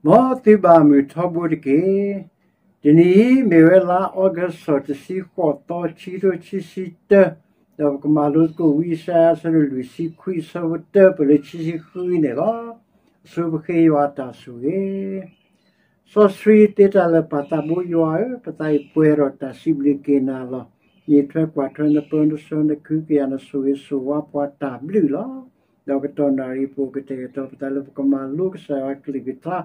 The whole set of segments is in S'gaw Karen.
မ်သုဘၣ်မုာ်ထီဘိတက့ၢ်. တနံၤအံၤ မ့ၢ်ဝဲလါအီကူး တဆံဃိးသီ ခံကထိခံဆံတၢ, ဒီးပကမၤလိသကိး ဝံယၡါယၤ အဆၢဒိၣ်လွံၢ်ဆံခွံ အဆၢဖိတၢ ပလၢခံဆံဃုန့ၣ်လီၤ. အဆိပဃ့ယွၤအတၢ်ဆိၣ်ဂ့ၤ စီဆှံသ့တၢ်လၢာ် ပၢ်သးဘိယွၤဧၢ, ပသးအံၤပှဲၤဒီးတၢ်စံးဘျုးက့ၤနၤလီၤ. နံၤထွဲကွၢ်ထွဲ နပၢနဆှၢ နကဟုကယာ် နဆိၣ်ဂ့ၤဆိၣ်ဝါပှၤတၢ်ဘျုးလီၤ. ဒီးကတီၢ်နၣ်ရံၣ်ပူၤ ကတဲာ်ကတီၤပသးလၢ ပကမၤလိကစၢ်ယွၤအကလုၢ်ကထါ,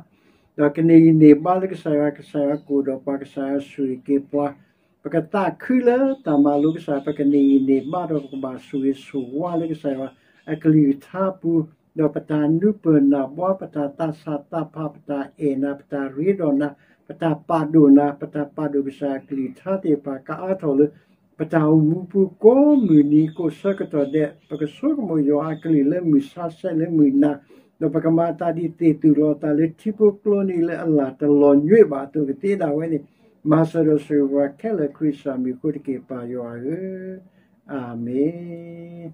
ဒီးကန့ၢ်ဂံၢ်န့ၢ်ဘါလၢကစၢ်ယွၤ, ကစၢ်ယွၤကအိၣ်ဒီးပှၤ, ကစၢ်ယွၤဆိၣ်ဂ့ၤက့ၤပှၤ, ပကသးခုလၢတၢ်မၤလိကစၢ်, ပကန့ၢ်ဂံၢ်န့ၢ်ဘါဒီး ပကဘၣ်ဆိၣ်ဂ့ၤဆိၣ်ဝါလၢကစၢ်ယွၤအကလုၢ်ကထါပူၤ, ဒီးပတၢ်နၢ်ပၢၢ်နၢ်ဘှါ, ပတၢ်သးဆးသးဖး, ပတၢ်အဲၣ်နၤ, ပတၢ်ရ့ဒီးနၤ, ပတၢ်ပာ်ဒိၣ်နၤ, ပတၢ်ပာ်ဒိၣ်ကစၢ်အကလုၢ်ကထါသ့ၣ်တဖၣ် ကအါထီၣ်လၢ ပတၢ်အိၣ်မူပူၤကိးမုၢ်နံၤ ကိးဆၢကတီၢ်ဒဲး, ပကဆိကမိၣ်ယွၤအကလုၢ်လၢမုၢ်ဆါဆဲးလၢမုၢ်နၤ, ဒီးပကမၤသးဒ်သ့ၣ်သူၣ်လီၤသးလၢထံဖိကျိနံၤလၢအလၢ်တလီၤညွံးဘၣ်အသိးကသ့ဒၣ်ဝဲန့ၣ်, မၤစၢၤဒီးဆိၣ်ဂ့ၤပှၤခဲလၢာ် ခရံာ်စၢ်မံၤအဃိတက့ၢ် ပၢ်ယွၤဧၢ, အၤမ့ၣ်.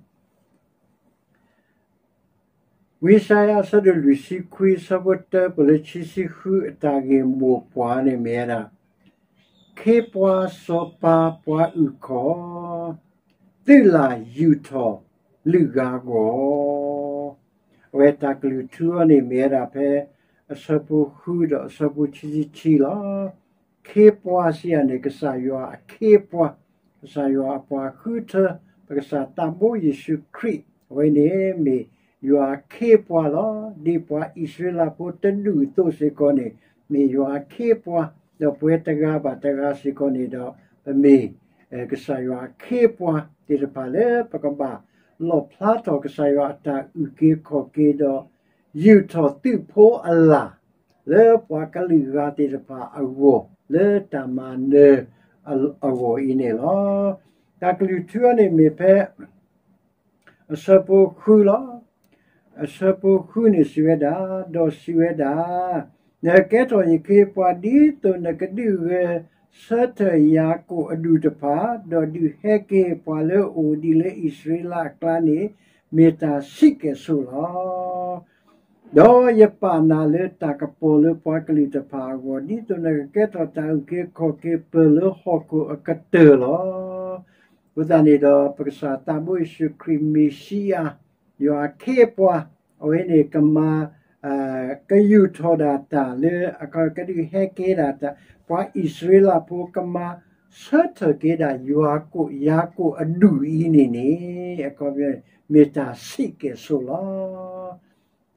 ဝံယၡါယၤ အဆၢဒိၣ်လွံၢ်ဆံခွံ အဆၢဖိတၢ ပလၢခံဆံဃု အတၢ်ဂ့ၢ်မိၢ်ပှၢ်န့ၣ်မ့ၢ်ဝဲဒၣ်, ခ့ပှၤစီၤပၤပှၤအုၣ်ခီၣ်, သုးလၢ်ယူာ်ထီၣ်လုၢ်ဂၤဂီၢ်. အဝဲတၢ်ကလုၢ်ထူအံၤန့ၣ်မ့ၢ်ဝဲဒၣ်ဖဲ အဆၢဖိဃုဒီးအဆၢဖိခံဆံခံလီၤ. ခ့ပှၤစံးယၤန့ၣ် ကစၢ်ယွၤအခ့အပှၤ, ကစၢ်ယွၤအပှၤဃုထၢ, ပကစၢ်သးဘိယ့ၣ်ၡူးခရံာ်, အဝဲန့ၣ်မ့ၢ်ယွၤအခ့အပှၤလီၤ. ဒ်ပှၤအံၣ်စရ့လးဖိတဒူၣ်အသိးစ့ၢ်ကီးန့ၣ် မ့ၢ်ယွၤအခ့အပှၤ, ဒီးပဝဲတဂၤဘၣ်တဂၤစ့ၢ်ကီးန့ၣ်ဒီး ပမ့ၢ် ကစၢ်ယွၤအခ့အပှၤသ့ၣ်တဖၣ်လၢပကဘၣ်လီၣ်ဖျါထီၣ်ကစၢ်ယွၤအတၢ်အုၣ်က့ၤခီၣ်က့ၤဒီး ယူာ်ထီၣ်သုးဖိအလၢ် လၢပှၤကလုာ်ဂၤသ့ၣ်တဖၣ်အဂီၢ် လၢတၢ်မၤနၢၤအဂီၢ်အံၤန့ၣ်လီၤ. တၢ်ကလုၢ်ထူအံၤန့ၣ်မ့ၢ်ဖဲ အဆၢဖိဃုလီၤ. အဆၢဖိဃုန့ၣ်စံးဝဲဒၣ်, ဒီးစံးဝဲဒၣ်, နကကဲထီၣ်ယခ့ပှၤ ဒ်သိးနကဒုးဂဲၤဆၢထၢၣ်ယၤကိာ်အဒူၣ်တဖၣ်, ဒီးဒုးဟဲက့ၤပှၤလၢအအိၣ်ဒံးလၢအံၣ်စရ့လးအကျါန့ၣ် မ့ၢ်တၢ်ဆံးကဲၣ်ဆိးလီၤ. ဒီးယပာ်နၤလၢတၢ်ကပီၤလၢပှၤကလုာ်တဖၣ်အဂီၢ်, ဒ်သိးနကကဲထီၣ်တၢ်အုၣ်က့ၤခီၣ်က့ၤပၢၢ်လၢဟီၣ်ခိၣ်အကတၢၢ်လီၤ. အဃိသတးန့ၣ်ဒီး ပကစၢ်သးဘိယ့ၣ်ၡူးခရံာ်မ့ၣ်ၡံအၤ ယွၤအခ့အပှၤ, အဝဲန့ၣ်ကမၤ ကယူာ်ထီၣ်ဒၣ်တၢ်လၢ ကဒုးဟဲက့ၤဒၣ်တၢ် ပှၤအံၣ်စရ့လးဖိ ကမၤဆၢထၢၣ်က့ၤဒၣ်ယွၤကိာ်ယၤကိာ်အဒူၣ်အံၤန့ၣ်န့ၣ် အခီပညီ မ့ၢ်တၢ်ဆံးကဲၣ်ဆိးလီၤ.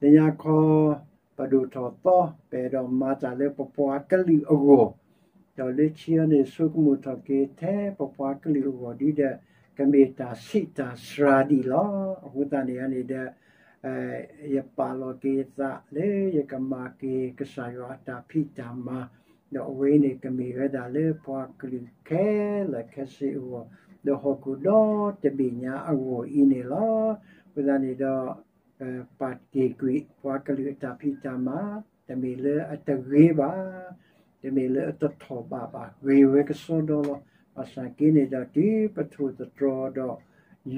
လၢညါခီ ပဒိၣ်ထီၣ်သီ ပအဲၣ်ဒိးမၤတၢ်လၢပပှၤကလုာ်အဂီၢ်, ဒီးလၢခံအံၤန့ၣ် ဆိကမိၣ်ထီၣ်က့ၤထဲပပှၤကလုာ်အဂီၢ်ဒ်ဒီး ကမ့ၢ်တၢ်ဆံးတၢ်စှၤဒံးလီၤ. အဃိသတးန့ၣ်န့ၣ်ဒီး ယပာ်လီၤက့ၤယသးလၢယကမၤက့ၤကစၢ်ယွၤအတၢ်ဖံးတၢ်မၤ, ဒီးအဝဲန့ၣ်ကမ့ၢ်ဝဲဒၣ်လၢ ပှၤကလုာ်ခဲလၢာ်ခဲဆ့အဂီၢ်, ဒီးဟီၣ်ခိၣ်ဒီတဘ့ၣ်ညါအဂီၢ်အံၤန့ၣ်လီၤ. အဃိသတးန့ၣ်ဒီး ပာ်တ့ၢ်ကွံာ်ပှၤကလုာ်အတၢ်ဖံးတၢ်မၤ, တမ့ၢ်လၢအတဂ့ၤဘၣ်, တမ့ၢ်လၢအတထီၣ်ဘးဘၣ်, ဂ့ၤဝဲကစီဒီလီၤ. ဘၣ်ဆၣ်က့န့ၣ်ဒီး တုၤပထိၣ်သတြီၤဒီး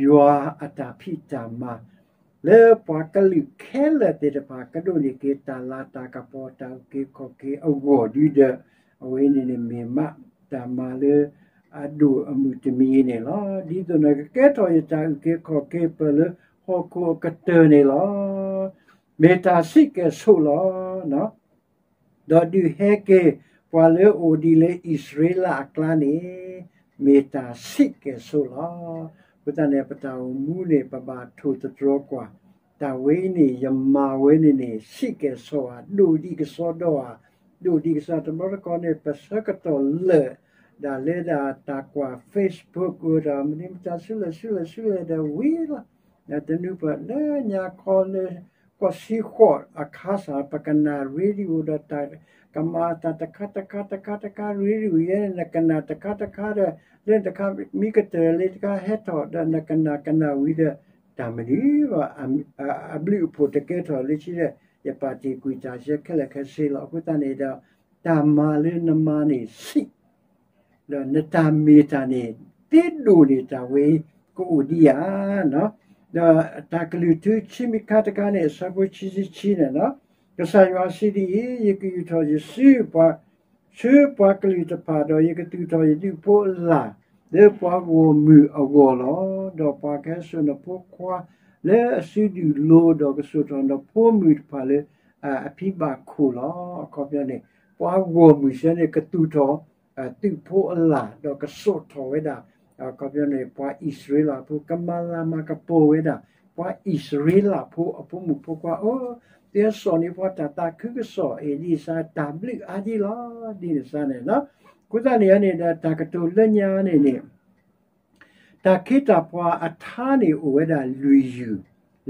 ယွၤအတၢ်ဖံးတၢ်မၤ လၢပှၤကလုာ်ခဲလၢာ်သ့ၣ်တဖၣ် ကဒိးန့ၢ်က့ၤတၢ်လၤတၢ်ကပီၤ တၢ်အုၣ်က့ၤခီၣ်က့ၤအဂီၢ်ဒ်ဒီး အဝဲန့ၣ်န့ၣ်မ့ၢ်မး တၢ်မၤလၢ အဒိၣ်အမုၢ်တမံၤန့ၣ်လီၤ. ဒ်သိးနကကဲထီၣ်ယတၢ်အုၣ်က့ၤခီၣ်က့ၤပၢၢ်လၢဟီၣ်ခိၣ်အကတၢၢ်န့ၣ်လီၤ. မ့ၢ်တၢ်ဆံးကဲၣ်ဆိးလီၤ. ဒီးဒုးဟဲက့ၤပှၤလၢအအိၣ်ဒံးလၢအံၣ်စရ့လးအကျါန့ၣ် မ့ၢ်တၢ်ဆံးကဲၣ်ဆိးလီၤ. အဃိသတးန့ၣ် ပတၢ်အိၣ်မူန့ၣ် ပဘၣ်ထိၣ်သတြီၤကွၢ်, တၢ်ဝဲအံၤန့ၣ် ယမၤဝဲန့ၣ်န့ၣ် ဆံးကဲၣ်ဆိးဧါ, ဒိၣ်ဒံးကစီဒီဧါ, ဒိၣ်ဒံးကစီဒီ တဘျီတခီန့ၣ် ပဆၢကတီၢ်လၢာ်ဒၣ်လၢဒၣ်တၢ်ကွၢ် Facebook ဒီး မနုၤမတၤဆူလဲၣ်ဆူလဲၣ်ဆူလဲၣ်ဒီးဝံၤလီၤ. တနုၤပှၤလၢညါခီလၢ ကီၢ်စံဃိးအခါစ့ၢ် ပကနၣ် radio ဒီး ကမၤတၢ်တခါတခါတခါတခါ radio ယဲန့ၣ် နကနၣ်တခါတခါဒီး လၢတခါ မ့ၢ်ကတၢၢ်လၢတခါဟဲထီၣ်ဒီး နကနၣ်ကနၣ်ဝံၤဒီး တၢ်မနုၤဘၣ် အဘျုးအဖှိၣ်တကဲထီၣ်လၢခံဒီး ယပာ်တ့ၢ်ကွံာ်တၢ်ဆၢခဲလၢာ်ခဲဆ့လီၤ. အဃိသတးန့ၣ်ဒီး တၢ်မၤလၢနမၤန့ၣ်ဆံး ဒီးနတၢ်မ့ၢ်တၢ်န့ၣ် သ့ဒိၣ်န့ၢ်တၢ်ဝဲအံၤ ကအိၣ်ဒံးဧါ. ဒီးတၢ်ကလုၢ်ထူခံမံၤခါတခါန့ၣ် အဆၢဖိခံဆံခံန့ၣ်လီၤ. ကစၢ်ယွၤစံးဒ်အံၤ, ယကယူာ်ထီၣ်ယစုပှၤ, ဆူပှၤကလုာ်တဖၣ်, ဒီးယကသူၣ်ထီၣ်ယဒူၣ်ဖိအလၢ် လၢပှၤဂီၢ်မုၢ်အဂီၢ်လီၤ. ဒီးပှၤကဟဲစိာ်နဖိခွါလၢအစုဒုၣ်လိၤ, ဒီးကစိာ်ထီၣ်နဖိမုၣ်တဖၣ်လၢအဖံဘၣ်ခိၣ်လီၤ. အခီပညီန့ၣ် ပှၤဂီၢ်မုၢ်စ့ၢ်န့ၣ် ကသူၣ်ထီၣ် သုးဖိအလၢ် ဒီးကစိာ်ထီၣ်ဝဲဒၣ် အခီပညီန့ၣ် ပှၤအံၣ်စရ့လးဖိ, ကမၤလၤမၤကပီၤဝဲဒၣ် ပှၤအံၣ်စရ့လးဖိအဖိမုၣ်ဖိခွါ, အိ, သုဟဲစိာ်န့ၢ်ပှၤတၢ်သးခုကစီၣ်အံၤ ဒ်န့ၣ်စ့ၢ် တၢ်ဘျုးအါဒ်လီၤ. ဒ်န့ၣ်စ့ၢ်န့ၣ်လီၤ. အဃိသတးန့ၣ်န့ၣ်ဒီး တၢ်ကတိၤလၢညါန့ၣ်န့ၣ် တၢ်ခ့တၢ်ပှၤအထါန့ၣ်အိၣ်ဝဲဒၣ်လွံၢ်ယုၢ်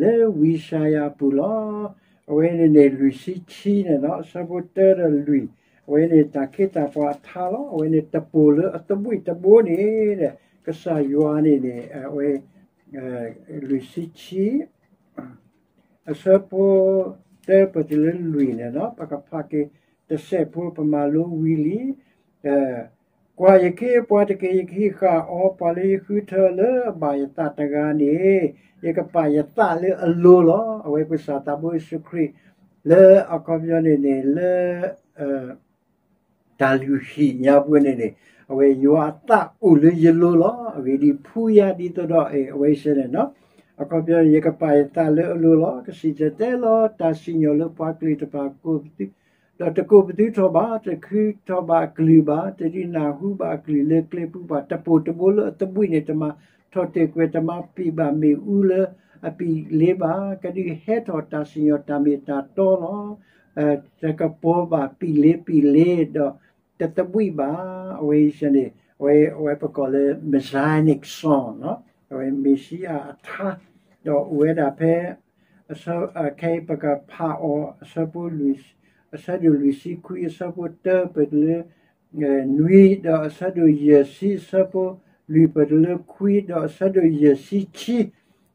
လၢဝံယၡါယၤအပူၤလီၤ. အဝဲန့ၣ်န့ၣ် လွံၢ်ဆံခံန့ၣ်လီၤ, အဆၢဖိတၢဒီးလွံၢ်, အဝဲန့ၣ်တၢ်ခ့တၢ်ပှၤအထါလီၤ. အဝဲန့ၣ်တပိာ်လၢအသဘှံးတဘိန့ၣ် ကစၢ်ယွၤန့ၣ်န့ၣ် အဝဲ လွံၢ်ဆံခံ အဆၢဖိတၢပတုၤလၢလွံၢ်န့ၣ်လီၤ. ပကဖးက့ၤတစဲးဖိ ပမၤလိဝံၤလံ. ကွၢ်ယခ့အပှၤတက့ၢ်, ယကဟံးဃာ်အီၤ, ပှၤလၢယဃုထၢလၢအဘၣ်ယသးတဂၤန့ၣ် ယကပာ်ယသးလၢအလိၤလီၤ. အဝဲပကစၢ်သးဘိယ့ၣ်ၡူးခရံာ် လၢအခီပညီန့ၣ်န့ၣ် လၢ တၢ်လုၢ်ဟံၣ်ညါပူၤန့ၣ်န့ၣ် အဝဲယွၤအသးအိၣ်လၢယလိၤလီၤ. အဂ့ၢ်ဒ်အံၤ, ဖှူယၤဒ်သိးဒီး အဝဲစ့ၢ်န့ၣ်လီၤ. အခီပညီ ယကပာ်ယသးလၢအလိၤလီၤ. ကစံၣ်တဲၤတဲလီၤ တၢ်စံၣ်ညီၣ်လၢပှၤကလုာ်တဖၣ် ဒီးတကိးပသူထီၣ်ဘၣ်, တခုထီၣ်ဘၣ်အကလုၢ်ဘၣ်, တဒုးနၢ်ဟူဘၣ်အကလုၢ်လၢကျဲပူၤဘၣ်, တပိာ်တဘိလၢအသဘှံးန့ၣ် တမၤထီၣ်တဲာ်ကွဲး, တမၤပံာ်ဘၣ်မ့ၣ်အူလၢအပံာ်လ့ဘၣ်, ကဒုးဟဲထီၣ်တၢ်စံၣ်ညီၣ်တၢ်မ့ၢ်တၢ်တီလီၤ. တကပီၤဘၣ်ပံာ်လ့ပံာ်လ့ဒီး တသဘှံးဘၣ်. အဝဲအံၤန့ၣ် အဝဲ အဝဲပကိးလၢ Messianic song အဝဲမ့ၤၡံအၤအထါ, ဒီးအိၣ်ဝဲဒၣ်ဖဲ အဆၢ ခဲအံၤပကဖးအီၤ အဆၢဖိ အဆၢဒိၣ်လွံၢ်ဆံခွံ အဆၢဖိတၢပတုၤလၢ နွံ, ဒီးအဆၢဒိၣ်ယဲၢ်ဆံ အဆၢဖိလွံၢ်ပတုၤလၢခွံ, ဒီးအဆၢဒိၣ်ယဲၢ်ဆံခံ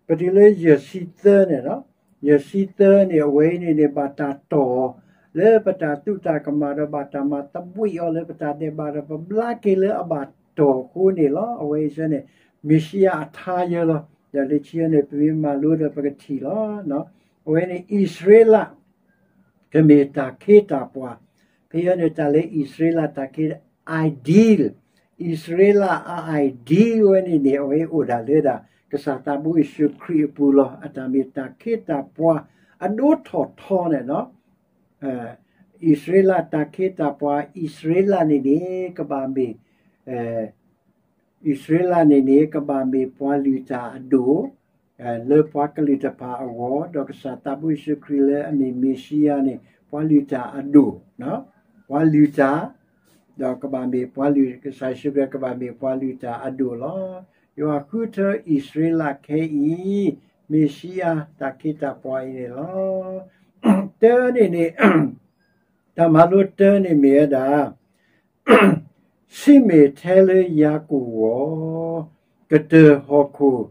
ပတုၤလၢယဲၢ်ဆံသၢန့ၣ်လီၤ. ယဲၢ်ဆံသၢန့ၣ် အဝဲအံၤန့ၣ်န့ၣ် ဘၣ်တၢ်တီၢ် လၢပတၢ်သူၣ်တၢ်ကမၣ်ဒီး ဘၣ်တၢ်မၤသဘှံးအီၤလၢပတၢ်ဒဲးဘးဒီး ပဘျါက့ၤလၢအဘၣ်တီၢ်အဃိန့ၣ်လီၤ. အဝဲအံၤန့ၣ် မ့ၤၡံအၤအထါယဲလီၤ. ဒီးလၢခံန့ၣ် ပမ့ၢ်မၤလိဒီးပကထံၣ်လီၤ. အဝဲန့ၣ် အံၣ်စရ့လး ကမ့ၢ်တၢ်ခ့တၢ်ပှၤ, ဖဲအံၤန့ၣ် တၢ်လၢအံၣ်စရ့လးတၢ်ခ့ ideal, အံၣ်စရ့လးအ ideal ဝဲန့ၣ်န့ၣ် အဝဲအိၣ်ဒၣ်လၢဒၣ် ကစၢ်သးဘိယ့ၣ်ၡူးခရံာ်အပူၤလီၤ. အတၢ်မ့ၢ်တၢ်ခ့တၢ်ပှၤအဒိၣ်ထီၣ်ထီန့ၣ်လီၤ. အံၣ်စရ့လးတၢ်ခ့တၢ်ပှၤ အံၣ်စရ့လးန့ၣ်န့ၣ် ကဘၣ်မ့ၢ် အံၣ်စရ့လးန့ၣ်န့ၣ် ကဘၣ်မ့ၢ်ပှၤလုၢ်တၢ်အဒိၣ် လၢပှၤကလုာ်တဖၣ်အဂီၢ်, ဒီးကစၢ်သးဘိယ့ၣ်ၡူးခရံာ်လၢအမ့ၢ်မ့ၤၡံအၤန့ၣ် ပှၤလုၢ်တၢ်အဒိၣ်, ပှၤလုၢ်တၢ်, ဒီးကဘၣ်မ့ၢ်ပှၤလုၢ်, ကစၢ်ယ့ၣ်ၡူးခရံာ်ကဘၣ်မ့ၢ်ပှၤလုၢ်တၢ်အဒိၣ်လီၤ. ယွၤဃုထၢအံၣ်စရ့လးခဲအံၤ မ့ၤၡံအၤတၢ်ခ့တၢ်ပှၤအံၤန့ၣ်လီၤ. တၢန့ၣ်န့ၣ် တၢ်မၤလိတၢန့ၣ်မ့ၢ်ဝဲဒၣ် စံးမ့ၢ်ထဲလၢယၤကိာ်အဂီၢ်, ကတၢၢ်ဟီၣ်ခိၣ်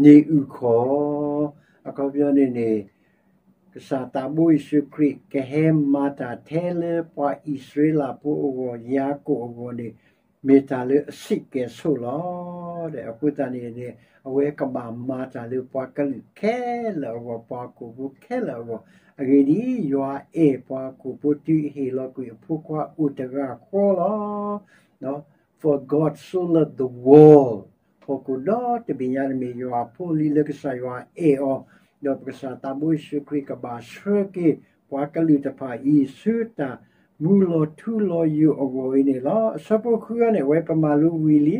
န့ၣ်အုၣ်ခီၣ်, အခီပညီန့ၣ်န့ၣ် ကစၢ်သးဘိယ့ၣ်ၡူးခရံာ် ကဟဲမၤတၢ်ထဲလၢပှၤအံၣ်စရ့လးဖိအဂီၢ် ယၤကိာ်အဂီၢ်န့ၣ် မ့ၢ်တၢ်လၢအဆံးကဲၣ်ဆိးလီၤ. ဒီးအဃိသတးန့ၣ်န့ၣ် အဝဲကဘၣ်မၤတၢ်လၢပှၤကလုာ်ခဲလၢာ်အဂီၢ်, ပှၤဟီၣ်ခိၣ်ဖိခဲလၢာ်အဂီၢ်, အဂ့ၢ်ဒ်အံၤ, ယွၤအဲၣ်ပှၤဟီၣ်ခိၣ်ဖိတုၤအဟ့ၣ်လီၤကွံာ်အဖိခွါအိၣ်တဂၤဃီလီၤ. For God so loved the world, ဟီၣ်ခိၣ်ဒီတဘ့ၣ်ညါန့ၣ်မ့ၢ်ယွၤအဖိလံလၢကစၢ်ယွၤအဲၣ်အီၤ, ဒီးပကစၢ်သးဘိယ့ၣ်ၡူးခရံာ်ကဘၣ်ဆှၢက့ၤ ပှၤကလုာ်တဖၣ်အံၤ ဆူတၢ်မူလီၤထူလီၤယိာ်အဂီၢ်အံၤန့ၣ်လီၤ. အဆၢဖိဃုန့ၣ် အဝဲပမၤလိဝံၤလံ,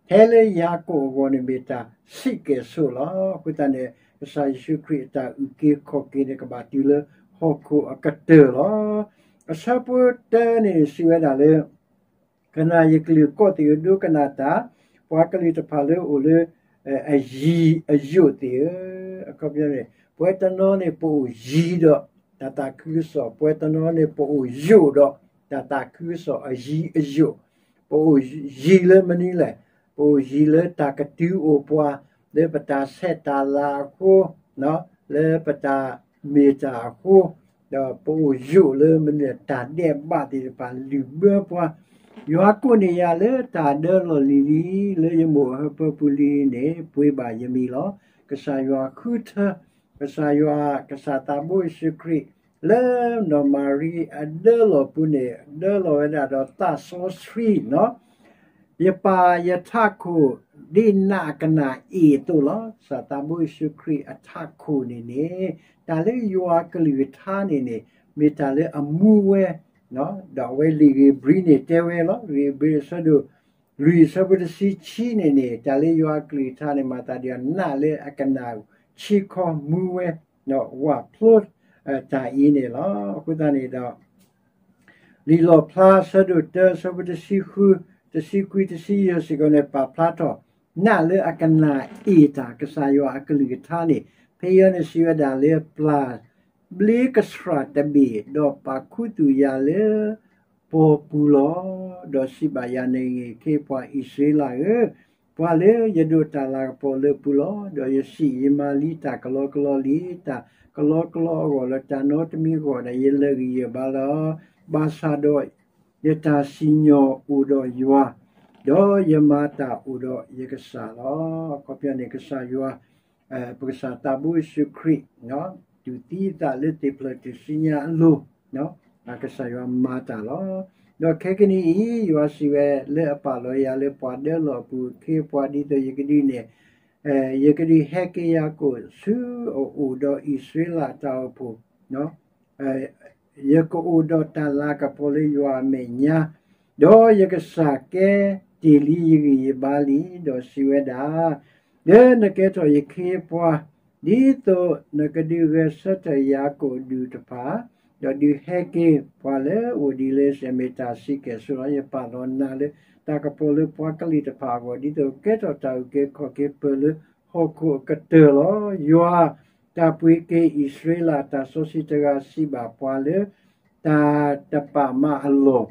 ထဲလၢယၤကိာ်အဂီၢ်န့ၣ်မ့ၢ်တၢ်ဆံးကဲၣ်ဆိးလီၤ. အဃိသတးန့ၣ် ကစၢ်ယ့ၣ်ၡူးခရံာ်အတၢ်အုၣ်က့ၤခီၣ်က့ၤန့ၣ် ကဘၣ်တုၤလၢဟီၣ်ခိၣ်အကတၢၢ်လီၤ. အဆၢဖိတၢန့ၣ်စံးဝဲဒၣ်လၢ ကနၣ်ယကလုၢ်ကီၢ်သ့ၣ်ဧၢ, ဒိကနၣ်တၢ်, ပှၤကလုာ်တဖၣ်လၢအိၣ်လၢ အယံၤအယိာ်သ့ၣ်ဧၢ, အခီပညီန့ၣ် ပဝဲတနီၤန့ၣ် ပအိၣ်ယံၤဒီးတၢ်သးခုကစီၣ်, ပဝဲတနီၤန့ၣ် ပအိၣ်ယိာ်ဒီးတၢ်သးခုကစီၣ်အယံၤအယိာ်, ပအိၣ်ယံၤလၢမနုၤလဲၣ်, ပအိၣ်ယံၤလၢတၢ်ကတုၤအိၣ်ပှၤ လၢပတၢ်ဆဲးတၢ်လၤအဃိ, လၢပတၢ်မ့ၢ်တၢ်အဃိ, ဒီးပအိၣ်ယိာ်လၢမနုၤလဲၣ်, တၢ်ဒဲးဘးသ့ၣ်တဖၣ်လုၣ်ဘၢပှၤ, ယွၤကိးန့ၢ်ယၤလၢတၢ်ဒၢလီၢ်လံၤလံၤ လၢယမိၢ်အဟၢဖၢပူၤလံန့ၣ် ပှ့ၤဘၣ်ယမံၤလီၤ. ကစၢ်ယွၤဃုထၢ, ကစၢ်ယွၤ ကစၢ်သးဘိယ့ၣ်ၡူးခရံာ် လၢနီၢ်မၤရံအဒၢလီၢ်ပူၤန့ၣ် ဒၢလီၤဝဲဒၣ်ဒီးသးစီဆှံနီၤ, ယပၢ်ယထးခိၣ်ဒ်နးအကနၣ်အ့ၣ်အသိးလီၤ. ကစၢ်သးဘိယ့ၣ်ၡူးခရံာ်အထးခိၣ်န့ၣ်န့ၣ် တၢ်လၢယွၤအကလုၢ်ကထါန့ၣ်န့ၣ် မ့ၢ်တၢ်လၢအမူဝဲ ဒီးအဝဲလံာ်ဧ့ၤဘြံၤန့ၣ်တဲဝဲလီၤ. ဧ့ၤဘြံၤအဆၢဒိၣ်လွံၢ်အဆၢဖိတဆံခံန့ၣ်န့ၣ် တၢ်လၢယွၤအကလုၢ်ကထါန့ၣ် မၤသးဒ်အနးလၢအကနၣ်ဆံခီမူဝဲ ဝးဖျိတၢ်အံၤန့ၣ်လီၤ. အဃိသတးန့ၣ်ဒီး လံာ်လီၣ်ဖျါအဆၢဒိၣ်တၢအဆၢဖိတဆံဃု, တဆံခွံ, တဆံယဲၢ်စ့ၢ်ကီးန့ၣ် ပာ်ဖျါထီၣ် နးလၢအကနၣ်အ့ၣ်တၢ် ကစၢ်ယွၤအကလုၢ်ကထါန့ၣ် ဖဲအံၤန့ၣ်စံးဝဲဒၣ်လၢပျၢ် ဘျ့ကဆှၣ်တဘ့ၣ် ဒီးပာ်ခူသူၣ်ယၤလၢ ပီၤပူၤလီၤ. ဒီးစံးဘၣ်ယၤ နဂ့ၤ ခ့ပှၤအံၣ်စရ့လးဧၢ, ပှၤလၢယဒိးတၢ်လၤကပီၤလၢအပူၤလီၤ. ဒီးယစံး, ယမၤလံတၢ်ကလီကလီလံ, တၢ်ကလီကလီအဂီၢ်လၢတၢ်နီတမံၤအဂီၢ်ဒီး ယလၢာ်ဂံၢ်ယၢ်ဘါလီၤ. ဘၣ်ဆၣ်ဒီး ယတၢ်စံၣ်ညီၣ်အိၣ်ဒီးယွၤ, ဒီးယမၤတၢ်အိၣ်ဒီးယကစၢ်လီၤ. အခီပညီန့ၣ် ကစၢ်ယွၤ ပကစၢ်သးဘိယ့ၣ်ၡူးခရံာ် တူၢ်သံအသးလၢသ့ၣ်ဖျၢၣ်ထူၣ်စုညါအလိၤ, ကစၢ်ယွၤမၤတၢ်လီၤ. ဒီးခဲကနံၣ်အံၤ ယွၤစံးဝဲလၢအပာ်လီၤယၤလၢပှၤဒၢလီၢ်အပူၤ ခ့ပှၤ ဒ်သိးယကဒုးနဲၣ်, ယကဒုးဟဲက့ၤယၤကိာ်ဆူအအိၣ်ဒီးအံၣ်စရ့လးတၢ်အိၣ်ဖှိၣ် ယကအိၣ်ဒီးတၢ်လၤကပီၤလၢယွၤအမဲာ်ညါ, ဒီးယကစၢ်ကဲတ့ၢ်လံယဂံၢ်ယဘါလံ, ဒီးစံးဝဲဒၣ်, လၢနကဲထီၣ်ယခ့ပှၤ, ဒ်သိးနကဒုးဂဲၤဆၢထၢၣ်ယၤကိာ်ဒူၣ်တဖၣ်, ဒီးဒုးဟဲက့ၤပှၤလၢအိၣ်ဒံးလၢယမဲာ် တၢ်စံးကဲၣ်ဆိလီၤ. ယပာ်လီၤနၤလၢတၢ်ကပီၤလၢပှၤကလုာ်တဖၣ်အဂီၢ်, ဒ်သိးကကဲထီၣ်တၢ်အုၣ်က့ၤခီၣ်က့ၤပၢၢ်လၢဟီၣ်ခိၣ်အကတၢၢ်လီၤ. ယွၤ တၢ်ပှ့ၤက့ၤအံၣ်စရ့လးတၢ်စီဆှံတဂၤစံးဘၣ်ပှၤလၢ တၢ်တပာ်မၤအလီၢ်,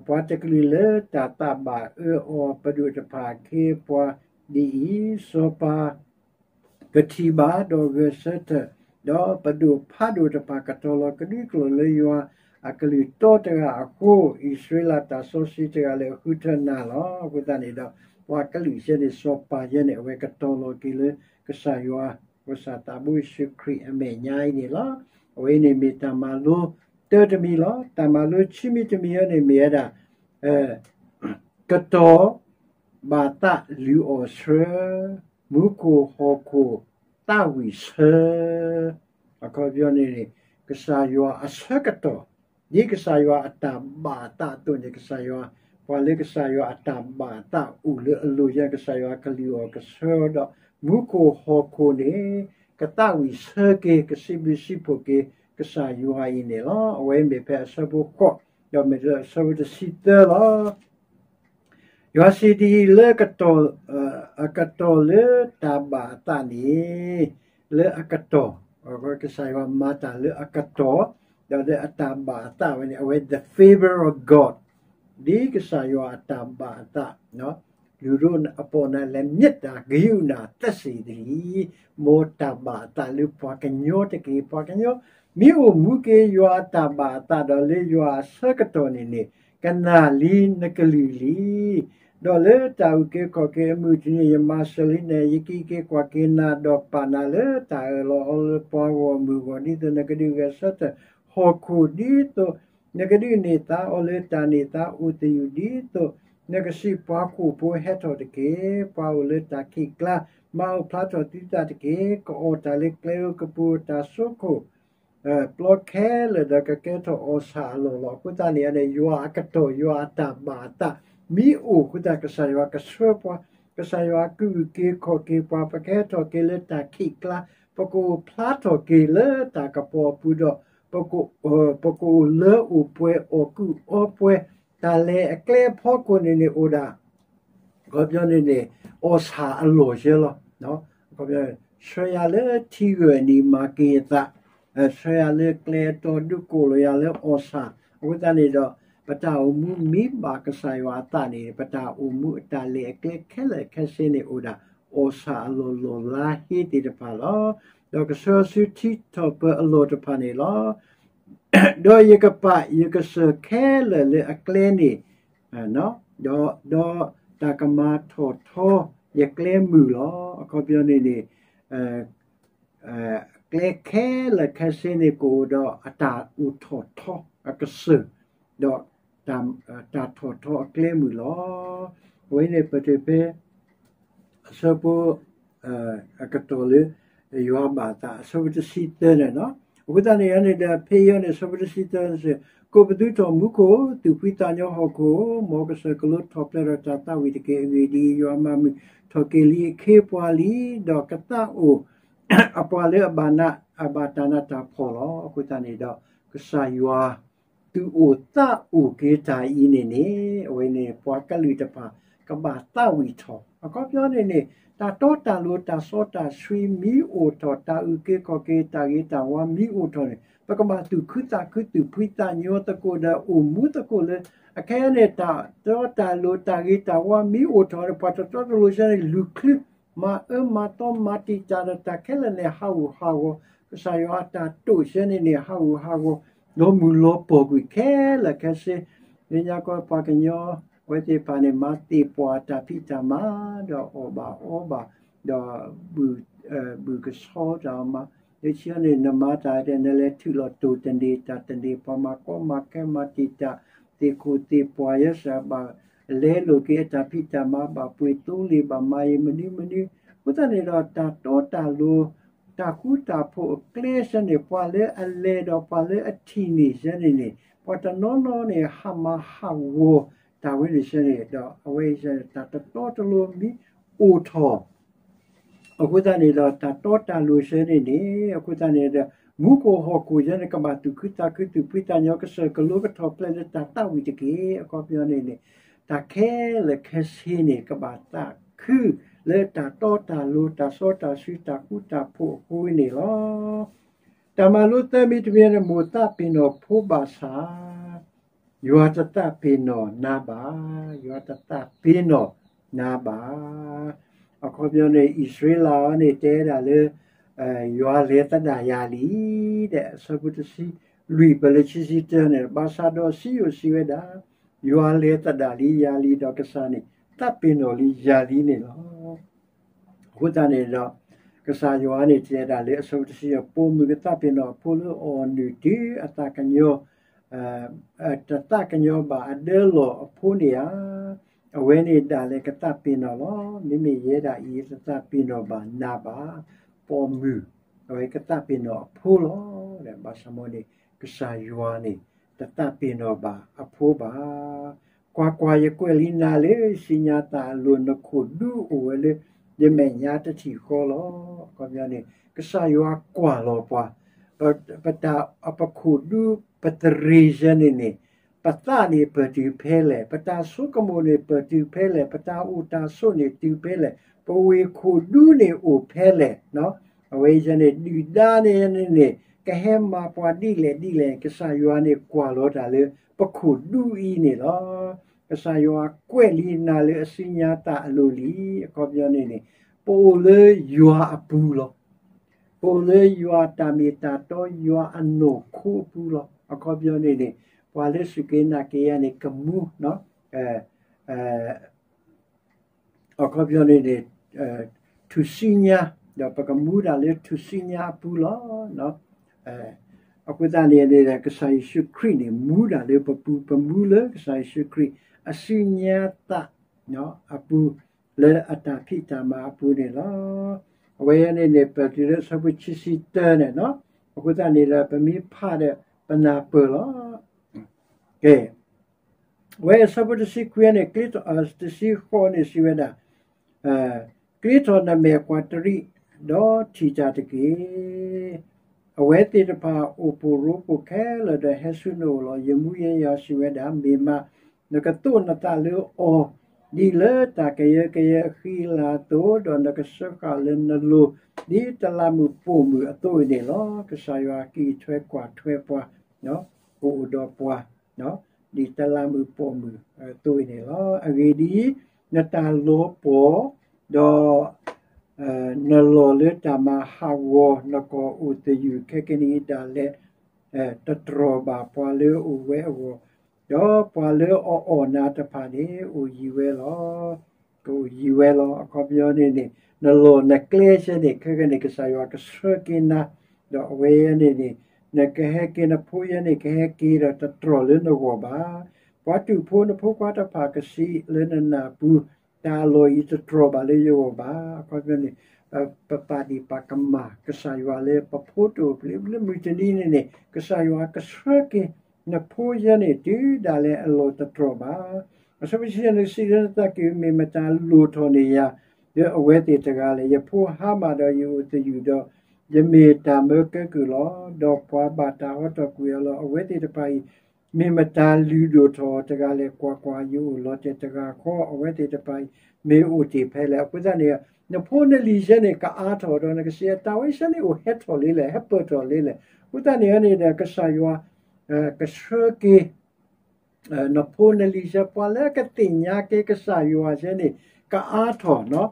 ပှၤတကလုာ်လၢတၢ်သးဘၣ်အၢအီၤပဒိၣ်တဖၣ် ခ့ပှၤဒ်အံၤ, စီၤပၤ ကထံၣ်ဘၣ်ဒီးဂဲၤဆၢထၢၣ်, ဒီးပဒိၣ်ဖးဒိၣ်တဖၣ်ကတီၤလီၤကဒွံကျိာ်လၢယွၤအကလုၢ်တီတဂၤအဃိ, အံၣ်စရ့လးတၢ်စီဆှံတဂၤလၢအဃုထၢနၤလီၤ. အဃိသတးန့ၣ်ဒီး ပှၤကလုာ်ယဲန့ၣ် စီၤပၤယဲန့ၣ် အဝဲကတီၤလီၤက့ၤလၢကစၢ်ယွၤ, ကစၢ်သးဘိယ့ၣ်ၡူးခရံာ်အမဲာ်ညါအံၤန့ၣ်လီၤ. အဝဲန့ၣ်မ့ၢ်တၢ်မၤလိတၢတမံၤလီၤ. တၢ်မၤလိဆံမံၤတမံၤအံၤန့ၣ်မ့ၢ်ဝဲဒၣ် ကတီၤ ဘၣ်သးလုၢ်အီၣ်ဆှၢ, မူခိၣ်ဟီၣ်ခိၣ်သးဝံၣ်ဆၢ, အခီပညီန့ၣ်န့ၣ် ကစၢ်ယွၤအဆၢကတီၢ်, ဒ်ကစၢ်ယွၤအတၢ်ဘၣ်အသးအသိးန့ၣ် ကစၢ်ယွၤ, ပှၤလၢကစၢ်ယွၤအတၢ်ဘၣ်အသးအိၣ်လၢအလိၤယဲ ကစၢ်ယွၤကလုၢ်အီၣ်ကဆှၢဒီး မူခိၣ်ဟီၣ်ခိၣ်န့ၣ် ကသးဝံၣ်ဆၢက့ၤ ကစံးဘျုးစံးဖှိၣ်က့ၤ ကစၢ်ယွၤအံၤန့ၣ်လီၤ. အဝဲမ့ၢ်ဖဲအဆၢဖိဃိး ဒီးမ့ၢ်လၢအဆၢဖိတဆံသၢလီၤ. ယွၤစံးဒ်အံၤလၢ အကတီၢ်လၢတၢ်ဘၣ်အသးန့ၣ်, လၢအကတီၢ်, ကစၢ်ယွၤမၤတၢ်လၢအကတီၢ်, ဒီးလၢအတၢ်ဘၣ်အသးဝဲန့ၣ် အဝဲ the favor of God, ဒ်ကစၢ်ယွၤအတၢ်ဘၣ်အသး လူၤဒိးအပီၢ်နၤလဲၤ မျက်တာဂရုဏာသက်စေသတည်း, မ်တၢ်ဘၣ်အသးလၢပှၤကညီတက့ၢ်. ပှၤကညီ မ့ၢ်အိၣ်မူက့ၤယွၤအတၢ်ဘၣ်အသးဒီးလၢယွၤအဆၢကတီၢ်န့ၣ်န့ၣ်, ကနၣ်လံနကလုၢ်လံ. ဒီးလၢတၢ်အုၣ်က့ၤခီၣ်က့ၤအမုၢ်တနံၤ ယမၤစၢၤလံနၤ, ယကအံးက့ၤကွၢ်က့ၤနၤ ဒီးပာ်နၤလၢတၢ်အၢၣ်လီၤအီလီၤလၢပှၤဂီၢ်မုၢ်အဂီၢ်, ဒ်သိးနကဒုးဂဲၤဆၢထၢၣ်ဟီၣ်ခိၣ် ဒ်သိး နကဒုးန့ၢ်သါအီၤလၢတၢ်န့ၢ်သါအိၣ်သယုၢ် ဒ်သိးနကစံးပှၤဟီၣ်ခိၣ်ဖိဟဲထီၣ်တက့ၢ်. ပှၤအိၣ်လၢတၢ်ခံးကျါ မၤအိၣ်ဖျါထီၣ်သုသးတက့ၢ်. ကအီၣ်တၢ်လၢကျဲဧိၤ ကပူၤဧိၤ တၢ်စိခိၣ် ပျီခဲလၢာ်ဒီးကကဲထီၣ်အီၣ်ဆၣ်အလီၢ်လီၤ. အဃိသတးန့ၣ်န့ၣ် ယွၤအကတီၢ် ယွၤအတၢ်ဘၣ်အသး မ့ၢ်အိၣ်အဃိသတး ကစၢ်ယွၤကဆှၢပှၤ, ကစၢ်ယွၤကအုၣ်က့ၤခီၣ်က့ၤပှၤ ပကဟဲထီၣ်က့ၤလၢတၢ်ခံးကျါ, ပကအိၣ်ဖျါထီၣ်က့ၤလၢတၢ်ကပီၤအပူၤဒီး ပကအိၣ်လၢအိၣ်ပှဲၤအီၣ်ကုၣ်အီပှဲၤ, တၢ်လဲၤအကျဲအဖီခိၣ်န့ၣ်န့ၣ်အိၣ်ဒၣ် အခီပညီန့ၣ်န့ၣ် အီၣ်ဆၣ်အလီၢ်ယဲလီၤ. အခီပညီ ဆှၢယၤလၢထံဂၢၢ်နံၤမၤက့ၤအသး, ဆှၢယၤလၢကျဲအတီၤ ဒုးကိးလီၤယၤလၢအီၣ်ဆၣ်. အဃိသတးန့ၣ်ဒီး ပတၢ်အိၣ်မူမ့ၢ်ဘၣ်ကစၢ်ယွၤအသးန့ၣ် ပတၢ်အိၣ်မူအတၢ်လဲၤအကျဲခဲလၢာ်ခဲဆ့န့ၣ်အိၣ်ဒၣ် အီၣ်ဆၣ်အလီၢ်လီၢ်လါဟ့သ့ၣ်တဖၣ်လီၤ. ဒီးကဆှၢဆူထံထီၣ်ပၢၤအလီၢ်တဖၣ်န့ၣ်လီၤ. ဒီးယကပာ်ယကစၢၢ်ခဲလၢာ်လၢအကျဲန့ၣ်, ဒီးတၢ်ကမၤထီၣ်ထီယကျဲမုၢ်လီၤ. အခီပညီန့ၣ်န့ၣ် ကျဲခဲလၢာ်ခဲဆ့န့ၣ် ကအိၣ်ဒီးအတၢ်အိၣ်ထီၣ်ထီအကစၢၢ်, ဒီးတၢ်ထီၣ်ထီအကျဲမုၢ်လီၤ. အဝဲန့ၣ်ပတုၤဖဲ အဆၢဖိ အကတီၢ်လၢ ယွၤဘၣ်သး အဆၢဖိတဆံသၢန့ၣ်လီၤ. အဃိသတးန့ၣ်န့ၣ်ဒီး ဖဲအံၤန့ၣ် အဆၢဖိတဆံသၢန့ၣ် ကိးပသူထီၣ်မူခိၣ်, သူၣ်ဖှံသးညီဟီၣ်ခိၣ်, မ်ကစၢၢ်ကလိထီၣ်ဖျဲးဒီးတၢ်သးဝံၣ်တက့ၢ်. အဂ့ၢ်ဒ်အံၤ, ယွၤမၤမုာ်ထီၣ်က့ၤလံအခ့အပှၤလံ, ဒီးကသးအိၣ် အပှၤလၢအဘၣ်နး အဘၣ်တၢ်နးတၢ်ဖှီၣ်လီၤ. အဃိသတးန့ၣ်ဒီး ကစၢ်ယွၤ သူၣ်အိၣ်သးအိၣ်က့ၤတၢ်အံၤန့ၣ်န့ၣ် အဝဲန့ၣ် ပှၤကလုာ်တဖၣ် ကဘၣ်သးဝံၣ်ထီၣ်. အခီပညီန့ၣ်န့ၣ် တၢ်တီတၢ်လိၤ တၢ်စီတၢ်ဆှံမ့ၢ်အိၣ်ထီၣ်, တၢ်အုၣ်က့ၤခီၣ်က့ၤ တၢ်ဂ့ၤတၢ်ဝါမ့ၢ်အိၣ်ထီၣ်န့ၣ် ပကဘၣ်သူၣ်ခုသးခု သူၣ်ဖှံသးညီသကိးဒီး အိၣ်မူသကိးလၢ အခဲအံၤန့ၣ် တၢ်တီတၢ်လိၤ တၢ်ဂ့ၤတၢ်ဝါမ့ၢ်အိၣ်ထီၣ်န့ၣ် ပှၤတတီတလိၤဆၢန့ၣ် လူၤချုး မၤအၢမၤသီ မၤတံာ်တာ်ဒီး တၢ်ခဲလၢာ်န့ၣ် ဟးဂူာ်ဟးဂီၤ, ကစၢ်ယွၤအတၢ်တိာ်ဆၢန့ၣ်န့ၣ် ဟးဂူာ်ဟးဂီၤ လီၤမုၢ်လီၤပှီၢ်ကွံာ်ခဲလၢာ်ခဲဆ့. လၢညါကီး ပှၤကညီအဝဲသ့ၣ်တဖၣ်န့ၣ် မၤသ့ၣ်ပှၢ်တၢ်ဖံးတၢ်မၤ ဒီးအီၣ်ဘၣ်အီဘၣ် ဒီး ဘုၣ်ကဆီတၢ်မၤ, လၢခံန့ၣ် နမၤတၢ်ဒဲး နလဲၤထုးလီၤတိၢ်တန့ၢ် တၢ်တန့ၢ် ပှၤမၤကီမၤခဲ မၤတံာ်တာ် သ့ၣ်ခိၣ်သ့ၣ်ပှၢ် ယဲစၢ်ဘၣ် လဲလိာ်က့ၤအတၢ်ဖံးတၢ်မၤ ဘၣ်ပှ့ၤသိလ့ၣ် ဘၣ်မၤအံၤမနုၤမနုၤ. အဃိသတးန့ၣ်ဒီး တၢ်တီတၢ်လိၤ တၢ်ဃူတၢ်ဖိးအကျဲဆၢန့ၣ် ပှၤလၢအလဲၤဒီးပှၤလၢအထံၣ်န့ၢ်ဆၢန့ၣ်န့ၣ် ပှၤတနီၤနီၤန့ၣ် ဟးမၤဟးဂီၤတၢ်ဝဲန့ၣ်ဆၢန့ၣ်ဒီး အဝဲအံၤဆၢန့ၣ် တၢ်တတီတလိၤမ့ၢ်အိၣ်ထီၣ် အဃိသတးန့ၣ်ဒီး တၢ်တီတၢ်လိၤဆၢန့ၣ်န့ၣ် အဃိသတးန့ၣ်ဒီး မူခိၣ်ဟီၣ်ခိၣ်ဆၢန့ၣ် ကဘၣ်သူၣ်ခုသးခု သူၣ်ဖှံသးညီ ကစၢၢ်ကလိကထီၣ်ဖျဲးလၢတၢ်သးဝံၣ်တက့ၢ်. အခီပညီန့ၣ်န့ၣ် တၢ်ခဲလၢာ်ခဲဆ့န့ၣ် ကဘၣ်သးခုလၢတၢ်တီတၢ်လိၤ တၢ်စီတၢ်ဆှံ တၢ်ဃူတၢ်ဖိးအဃိန့ၣ်လီၤ. တၢ်မၤလိသၢမံၤတမံၤန့ၣ် မိၢ်သးပ့ၤနီၣ်ဖိဘၣ်ဆၣ် ယွၤတသးပ့ၤနီၣ်နၤဘၣ်, ယွၤတသးပ့ၤနီၣ်နၤဘၣ်. အခီပညီန့ၣ် အံၣ်စရ့လးအံၤန့ၣ် တဲဒၣ်လၢ ယွၤလဲၤသဒၣ်ယၤလံ ဒီးအဆၢဖိတဆံလွံၢ် ပလၢခံဆံတၢန့ၣ် ဘၣ်ဆၣ်ဒီးစံယိၣ်စံးဝဲဒၣ်, ယွၤလဲၤသဒၣ်လံယၤလံ ဒီးကစၢ်န့ၣ် သးပ့ၤနီၣ်လံယၤလံန့ၣ်လီၤ. အဃိသတးန့ၣ်ဒီး ကစၢ်ယွၤန့ၣ်တဲဒၣ်လၢ အဆၢဖိတဆံယဲၢ် ပိာ်မုၣ်ကသးပ့ၤနီၣ်အဖိလၢအီၣ်နုၢ်တုၤအသးကညီၤ တသးကညီၤဘၣ်အဒၢလီၢ်အဖိန့ၣ်ဧါ, အဝဲန့ၣ်ဒၣ်လဲာ်ကသးပ့ၤနီၣ်လီၤ. မ့မ့ၢ်ယဲဒၣ်အံၤ တသးပ့ၤနီၣ်ဘၣ်နၤဘၣ်, ပိာ်မုၣ် အဝဲကသးပ့ၤနီၣ်အဖိလီၤ. ဘၣ်ဆၣ်မ်န့ၣ် ကစၢ်ယွၤန့ၣ် တသးပ့ၤနီၣ်ဘၣ်အဖိဘၣ်. ကွၢ်ကွၢ်, ယကွဲးလံနၤလၢယစံညါသးအလိၤ, နခိၣ်ဒူအိၣ်ဝဲလၢယမဲာ်ညါတထံၣ်ဃီလီၤ. အခီပညီန့ၣ် ကစၢ်ယွၤကွၢ်လီၤပှၤ, ပတၢ်ပခိၣ်ဒူပသရ့ၤဆၢန့ၣ်န့ၣ် ပသးန့ၣ်ပၢၢ်တုၤဖဲလဲၣ်, ပတၢ်ဆိကမိၣ်န့ၣ်ပၢၢ်တုၤဖဲလဲၣ်, ပတၢ်အိၣ်တၢ်ဆိးန့ၣ်တုၤဖဲလဲၣ်, ပဝ့ၢ်ခိၣ်ဒူန့ၣ်အိၣ်ဖဲလဲၣ်, အဝဲအံၤန့ၣ် ဒုၣ်ဒါန့ၣ်န့ၣ် ကဟဲမၤပှၤဒ်လဲၣ်ဒ်လဲၣ်, ကစၢ်ယွၤန့ၣ်ကွၢ်လီၤတၢ်လၢ ပခိၣ်ဒူအံၤန့ၣ်လီၤ. ကစၢ်ယွၤကွဲးလံနၤလၢအစံညါသးအလိၤလံ. အခီပညီန့ၣ်န့ၣ် ပအိၣ်လၢယွၤအပူၤလီၤ. ပအိၣ်လၢယွၤတၢ်မ့ၢ်တၢ်တီ ယွၤအနီၢ်ခိအပူၤလီၤ. အခီပညီန့ၣ်န့ၣ် ပှၤလၢစူၢ်က့ၤနာ်က့ၤယၤန့ၣ် ကမူ အခီပညီန့ၣ်န့ၣ် ထူၣ်စုညါ, ဒီးပကမူဒၣ်လၢထူၣ်စုညါအပူၤလီၤ. အဃိသတးန့ၣ်န့ၣ် ကစၢ်ယ့ၣ်ၡူးခရံာ်န့ၣ် မူဒၣ်လၢပပူၤ, ပမူလၢကစၢ်ယ့ၣ်ၡူးခရံာ် အစံညါသးအပူၤ လၢအတၢ်ဖံးတၢ်မၤအပူၤန့ၣ်လီၤ. အဝဲန့ၣ်န့ၣ် ပတုၤလၢဆၢဖိခံဆံတၢန့ၣ်လီၤ. အဃိသတးန့ၣ်ဒီး ပမ့ၢ်ဖးဒီး ပနၢ်ပၢၢ်လီၤ. ကဲ ဝဲအဆၢဖိတဆံခွံန့ၣ် ကျ့ထီၣ် တဆံဃိးန့ၣ်စံးဝဲဒၣ်, ကျ့ထီၣ်နမဲာ်ကွၢ်တရံး, ဒီးထံၣ်တၢ်တက့ၢ်. အဝဲသ့ၣ်တဖၣ်အိၣ်ဖှိၣ်ရိဖှိၣ်ခဲလၢာ်ဒီးဟဲဆူနအိၣ်လီၤ. ယမူယဲယၤစံးဝဲဒၣ်, မ့ၢ်မး နကသိးနသးလၢအီၤ ဒ်လၢတၢ်ကယၢကယဲအဃံအလၤအသိး, ဒီးနကစၢဃာ်လၢနလိၤ ဒ်တလးမုၢ်ပိာ်မုၣ်အသိးအံၤန့ၣ်လီၤ. ကစၢ်ယွၤကအံးထွဲကွၢ်ထွဲပှၤ ကအိၣ်ဒီးပှၤ ဒ်တလးမုၢ်ပိာ်မုၣ်အသိးအံၤန့ၣ်လီၤ. အဂ့ၢ်ဒ်အံၤ, နတၢ်လီၤပှီၢ်, ဒီး နလီၢ်လၢတၢ်မၤဟးဂီၤ, နကီၢ်အိၣ်သယုၢ်ခဲကနံၣ်အံၤဒၣ်လဲာ်, တတြီၢ်ဘၣ်ပှၤလၢအအိၣ်ဝဲအဂီၢ်, ဒီးပှၤလၢအအီၣ်နၤတဖၣ်န့ၣ် အိၣ်ယံၤဝဲလီၤ. ကအိၣ်ယံၤဝဲလီၤ. အခီပညီန့ၣ်န့ၣ် နလီၢ်နကျဲဆၢန့ၣ် ခဲကနံၣ်န့ၣ် ကစၢ်ယွၤကဆှၢက့ၤနၤ ဒီးအဝဲန့ၣ်န့ၣ် နကဟဲက့ၤနဖိယဲန့ၣ် ကဟဲက့ၤဒီးတတြီၢ်လၢနဂီၢ်ဘၣ်. ပှၤတူာ်ဖိနဖိခွါတဖၣ်ကစံးလၢနနၢ်ပူၤ, တၢ်အလီၢ်အံၤတတြီၢ်ဘၣ်လၢယဂီၢ်ဘၣ်. အခီပညီန့ၣ် ပပာ်ဒံးပာ်ကမၣ်ကစၢ်ယွၤလၢပဖိတအိၣ်ဖျဲၣ်လၢမုၢ်တနံၤန့ၣ်န့ၣ် ကစၢ်ယွၤကဆှၢက့ၤနဖိယဲန့ၣ် တုၤဒၣ်လဲာ်အလီၢ်တတြီၢ်ဘၣ်. အဆၢဖိဆံယဲၢ်န့ၣ် စံးလၢနသးက့ၤ မ့ၢ်မတၤလိၣ်ထီၣ်န့ၢ်ယၤ လၢအဝဲသ့ၣ်တဂၤလဲၣ်. ယဖိဟါမၢ်ဒီးယအိၣ်သယုၢ်ဒီး ယမ့ၢ်တၢ်မၢကဲကုၢ်လီၤ. ဒီးပှၤဘၣ်တၢ်ဟီထီၣ်ကွံာ်အီၤလီၤ. အဝဲသ့ၣ်တဖၣ်အံၤ မ့ၢ်မတၤလုၢ်ဒိၣ်ထီၣ်တဂၤလဲၣ်. ကွၢ်ကွၢ်, ယအိၣ်လီၤတဲာ်တဂၤဃီ, အဝဲသ့ၣ်တဖၣ်အံၤ မ့ၢ်အိၣ်တ့ၢ်ဖဲလဲၣ်. အဃိသတးန့ၣ် နဖိနလံၤယဲန့ၣ် ကအါထီၣ်ဒီး နကစံးအတၢ်ဝဲဆၢန့ၣ်အိၣ်ဟဲထီၣ်လံလဲၣ်, ဟဲပၢၢ်ထီၣ်လံလဲၣ်. အဃိသတးန့ၣ်န့ၣ်ဒီး ကစၢ်ယွၤ ကဆှၢက့ၤ နဖိနလံၤယဲ ပှၤလၢအကသ့ၣ်ညါက့ၤကစၢ်ယွၤယဲန့ၣ် ကအါထီၣ်,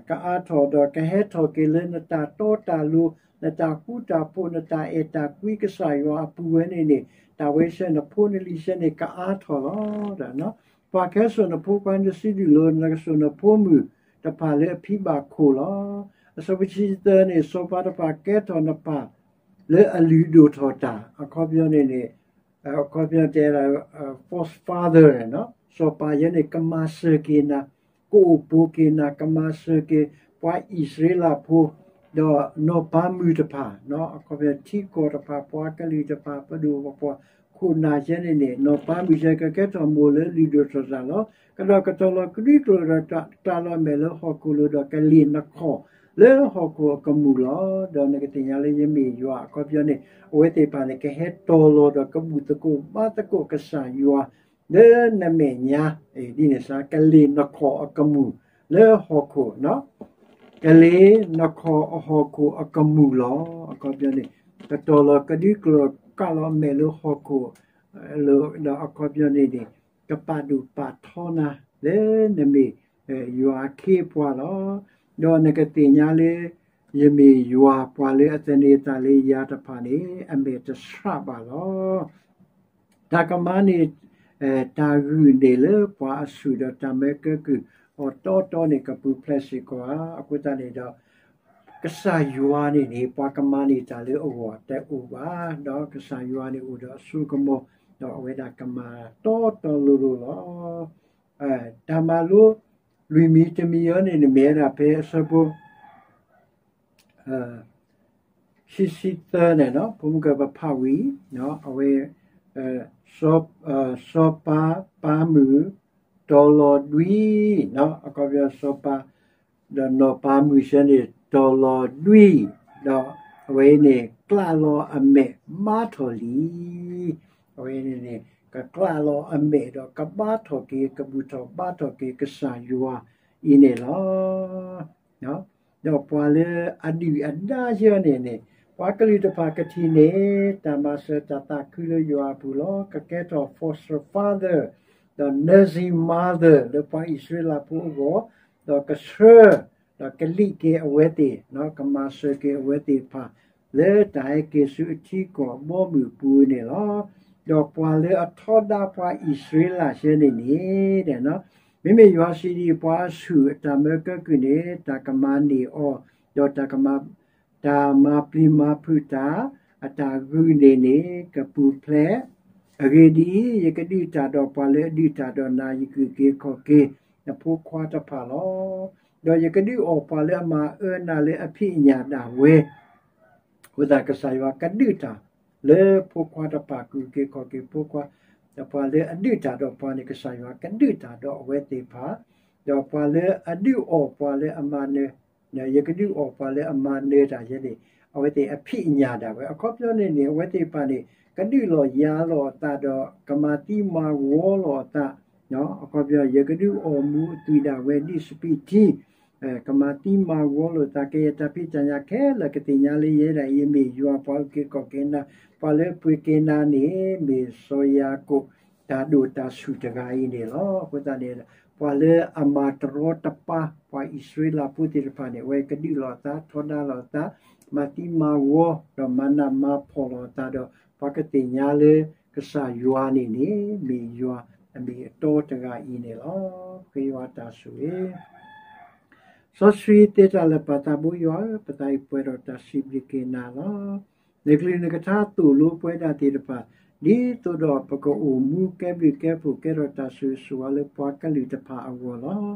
ကအါထီၣ်ဒီးကဟဲထီၣ်က့ၤလၢနတၢ်တီတၢ်လိၤ, နတၢ်ဃူတၢ်ဖိး, နတၢ်အဲၣ်တၢ်ကွံကစၢ်ယွၤအပူၤဝဲန့ၣ်န့ၣ် တၢ်ဝဲဆၢနဖိနလံၤယဲန့ၣ် ကအါထီၣ်လီၤ. ပှၤကဟဲစိာ်နဖိခွါနစုဒုၣ်လီၤ နကစိာ်နဖိမုၣ်တဖၣ်လၢအဖံဘၣ်ခိၣ်လီၤ. အဆၢဖိဆံသၢန့ၣ် စီၤပၤတဖၣ်ကဲထီၣ်နပၢ်လၢအလုၢ်ဒိၣ်ထီၣ်တၢ်, အခီပညီန့ၣ်န့ၣ် အခီပညီတဲဒၣ် foster father န့ၣ်, စီၤပၤယဲန့ၣ် ကမၤစၢၤက့ၤနၤ, ကအိၣ်ပိာ်က့ၤနၤ, ကမၤစၢၤက့ၤ ပှၤအံၣ်စရ့လးဖိ, ဒီးနီၢ်ပၤမုၣ်တဖၣ်, အခီပညီထံကီၢ်တဖၣ်, ပှၤကလုာ်တဖၣ်, ပဒိၣ်ပပှၢ်, ခိၣ်နၢ်ယဲန့ၣ်န့ၣ် နီၢ်ပၤမုၣ်ယဲကကဲထီၣ်မိၢ်လၢလုၢ်ဒိၣ်ထီၣ်တၢ်လီၤ. ကဒီးကတီၤလီၤကဒွံကျိာ်ဒီးတၢ်လီၤမဲာ်လၢဟီၣ်ခိၣ်လိၤဒီးကလ့ၣ်နခီၣ်လၢဟီၣ်ခိၣ်အကမူၣ်လီၤ. ဒီးနကသ့ၣ်ညါလၢယမ့ၢ်ယွၤ အခီပညီန့ၣ် အဝဲသ့ၣ်တဖၣ်န့ၣ် ကဟဲတီၤလီၤဒီးကဘူၣ်သကိးဘါသကိးကစၢ်ယွၤ လၢနမဲာ်ညါ, ဒ်န့ၣ်စ့ၢ် ကလ့ၣ်နခီၣ်အကမူၣ်လၢဟီၣ်ခိၣ်, ကလ့ၣ်နခီၣ်အဟီၣ်ခိၣ်အကမူၣ်လီၤ. အခီပညီန့ၣ် ကတီၤလီၤကဒွံကျိာ်ကးလီၤမဲာ်လၢဟီၣ်ခိၣ် ဒီးအခီပညီန့ၣ်န့ၣ် ကပာ်ဒိၣ်ပာ်ထီနၤ လၢနမ့ၢ်ယွၤအခ့အပှၤလီၤ. ဒီးနကသ့ၣ်ညါလၢ ယမ့ၢ်ယွၤ ပှၤလၢအသန့ၤသးလၢယၤတဖၣ်န့ၣ် အမဲာ်တဆှးဘၣ်လီၤ. တၢ်ကမၤန့ၢ် တၢ်ဂုာ်န့ၢ်လၢပှၤအဆူၣ်ဒီးတၢ်မၢကဲကုၢ်အီၤတီတီန့ၣ် ကပူၤဖျဲးစ့ၢ်ကီးဧါ. အဃိသတးန့ၣ်ဒီး ကစၢ်ယွၤန့ၣ်န့ၣ် ပှၤကမၤန့ၢ်တၢ်လၢအဂီၢ်တအိၣ်ဘၣ်, ဒီးကစၢ်ယွၤန့ၣ်အိၣ်ဒီးအစိကမီၤ, ဒီးအဝဲဒၣ်ကမၤတီတီလိၤလိၤလီၤ. တၢ်မၤလိလွံၢ်မံၤတမံၤအံၤန့ၣ် နမ့ၢ်ဝဲဒၣ်ဖဲအဆၢဖိ ခံဆံသၢန့ၣ် ဖိမုၣ်ကပဖးဝံၤ အဝဲ စီၤပၤပၢ်မုၣ် တီၤလီၤဒွံ, အခီပညီစီၤပၤ ဒီးနီၢ်ပၤမုၣ်စ့ၢ်န့ၣ် တီၤလီၤဒွံ, ဒီးအဝဲန့ၣ် ကျးလီၤအမဲာ်ဘါထီၣ်လံ. အဝဲန့ၣ်န့ၣ် ကကျးလီၤအမဲာ်ဒီးကဘါထီၣ်က့ၤ ကဘူၣ်ထီၣ်ဘါထီၣ်က့ၤကစၢ်ယွၤအံၤန့ၣ်လီၤ. ဒီးပှၤလၢအဒုၣ်အဒါယဲန့ၣ်န့ၣ် ပှၤကလုာ်တဖၣ်ကထံၣ်န့ၢ် တၢ်မၤစၢၤတၢ်သးခုလၢယွၤအပူၤလီၤ. ကကဲထီၣ် foster father ဒီး nursing mother လၢပှၤအံၣ်စရ့လးဖိအဂီၢ်, ဒီးကဆှၢ ဒီးကလံၣ်က့ၤအဝဲသ့ၣ်, ကမၤစၢၤက့ၤအဝဲသ့ၣ်တဖၣ် လၢတၢ်ဟဲက့ၤဆူအထံကီၢ်အဘီအမုၢ်အပူၤန့ၣ်လီၤ. ဒီးပှၤလၢအထီဒါပှၤအံၣ်စရ့လးယဲန့ၣ်န့ၣ် မ့မ့ၢ်ယွၤစံးဒ်အံၤ, ပှၤအဆူၣ်အတၢ်မၢကဲကုၢ်န့ၣ် တၢ်ကမၤန့ၢ်အီၤ, ဒီးတၢ်ကမၤ တၢ်မၤပျံၤမၤဖုးတၢ် အတၢ်ဂုာ်န့ၢ်န့ၣ် ကပူၤဖျဲး. အဂ့ၢ်ဒ်အံၤ, ယကဒုးတၢ်ဒီးပှၤလၢအဒုးတၢ်ဒီးနၤ, ယကအုၣ်က့ၤခီၣ်က့ၤနဖိခွါတဖၣ်လီၤ. ဒီးယကဒုးအီၣ်ပှၤလၢအမၤအၢနၤလၢအဖံးအညၣ်ဒၣ်ဝဲ, အဃိသတးကစၢ်ယွၤကဒုးတၢ်လၢဖိခွါတဖၣ်, ကအုၣ်က့ၤခီၣ်က့ၤဖိခွါ, ဒီးပှၤလၢအဒုးတၢ်ဒီးပှၤန့ၣ် ကစၢ်ယွၤကဒုးတၢ်ဒီးအဝဲသ့ၣ်တဖၣ်, ဒီးပှၤလၢအဒုးအီၣ်ပှၤလၢအမၤနၢၤ, ယကဒုးအီၣ်ပှၤလၢအမၤနၢၤတၢ်ယဲန့ၣ် အဝဲသ့ၣ်အဖံးအညၣ်ဒၣ်ဝဲ. အခီပညီန့ၣ်န့ၣ် အဝဲသ့ၣ်တဖၣ်န့ၣ် ကဒုးလီၤယၤလီၤအသးဒီး ကမၤသံမၤဝီလီၤအသး, အခီပညီ ယကဒုးအီၣ်မူးအသွံၣ်ဒၣ်ဝဲဒ်စပံးထံ, ကမၤသံမၤဝီလိာ်သး ကယဲၢ်တၢ်ဖံးတၢ်ညၣ်ခဲလၢာ်ကသ့ၣ်ညါလၢယဲဒၣ်အံၤ ယမ့ၢ်ယွၤ, ပှၤအုၣ်က့ၤခီၣ်က့ၤနၤ, ပှၤလၢပှ့ၤက့ၤနၤန့ၣ် မ့ၢ်စီၤယၤကိာ် တၢ်ဒိၣ်တၢ်ဆူၣ်တဂၤအံၤန့ၣ်လီၤ. အဃိသတးန့ၣ် ပှၤလၢအမၤတရီတပါ ပှၤအံၣ်စရ့လးဖိသ့ၣ်တဖၣ်န့ၣ် အဝဲကဒုးလီၤအသး ထီဒါလီၤအသး မၤသံမၤဝီ ဒီးမၤနးမၤဖှီၣ်လီၤအသးဒီး ပှၤကသ့ၣ်ညါလၢ ကစၢ်ယွၤန့ၣ်န့ၣ် မ့ၢ်ယွၤအမ့ၢ်အတီတဂၤအံၤန့ၣ်လီၤ. ဃ့ယွၤတၢ်ဆိၣ်ဂ့ၤ စီဆှံသ့တၢ်လၢာ် ပၢ်သးဘိယွၤဧၢ, ပသးအံၤပှဲၤဒီးတၢ်စံးဘျုးက့ၤနၤလီၤ. နကလုၢ်နကထါသိၣ်လိပဝဲဒၣ်သ့ၣ်တဖၣ်, ဒ်သိးဒီးပကအိၣ်မူကဲဘျုးကဲဖှိၣ် ကဲထီၣ်တၢ်ဆိၣ်ဂ့ၤဆိၣ်ဝါလၢပှၤကလုာ်တဖၣ်အဂီၢ်လီၤ.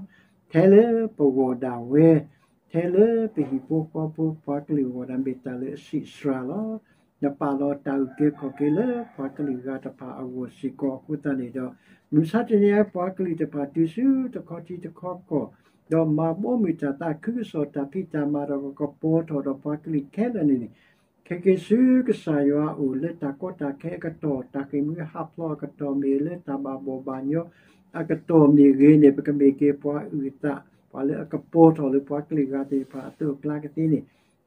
ထဲလၢပဂီၢ်ဒၣ်ဝဲ, ထဲလၢပဟံၣ်ဖိဃီဖိ ပှၤကလုာ်အဂီၢ်ဒၣ် မ့ၢ်တၢ်လၢအဆံးစှၤလီၤ. နပာ်လီၤတၢ်အုၣ်က့ၤခီၣ်က့ၤလၢပှၤကလုာ်ဂၤတဖၣ်အဂီၢ်စ့ၢ်ကီးအဃိသတးန့ၣ်ဒီး, မုၢ်ဆါတနံၤအံၤ ပှၤကလုာ်တဖၣ်တုၤဆူတခီထံတခီကီၢ်, ဒီးမၤဘီမုၢ်တၢ်သးခုကစီၣ် တၢ်ဖံးတၢ်မၤဒီးကကပီၤထီၣ်ဒီးပှၤကလုာ်ခဲလၢာ်န့ၣ်န့ၣ်, ခဲက့ၤဆူကစၢ်ယွၤအအိၣ်လၢတၢ်ကီတၢ်ခဲအကတီၢ်, တၢ်ဃ့ၢ်မှံဟးဖျိးအကတီၢ်မ့ၢ်ဂ့ၤ, လၢတၢ်ဘၣ်ဘီၣ်ဘၣ်ညီအကတီၢ်မ့ၢ်ဂ့ၤန့ၣ်, ပကမ့ၢ်က့ၤပှၤအုၣ်အသး, ပှၤလၢအကပီၤထီၣ်လၢပှၤကလုာ်ဂၤသ့ၣ်တဖၣ်အသိးအကျါကသ့န့ၣ်,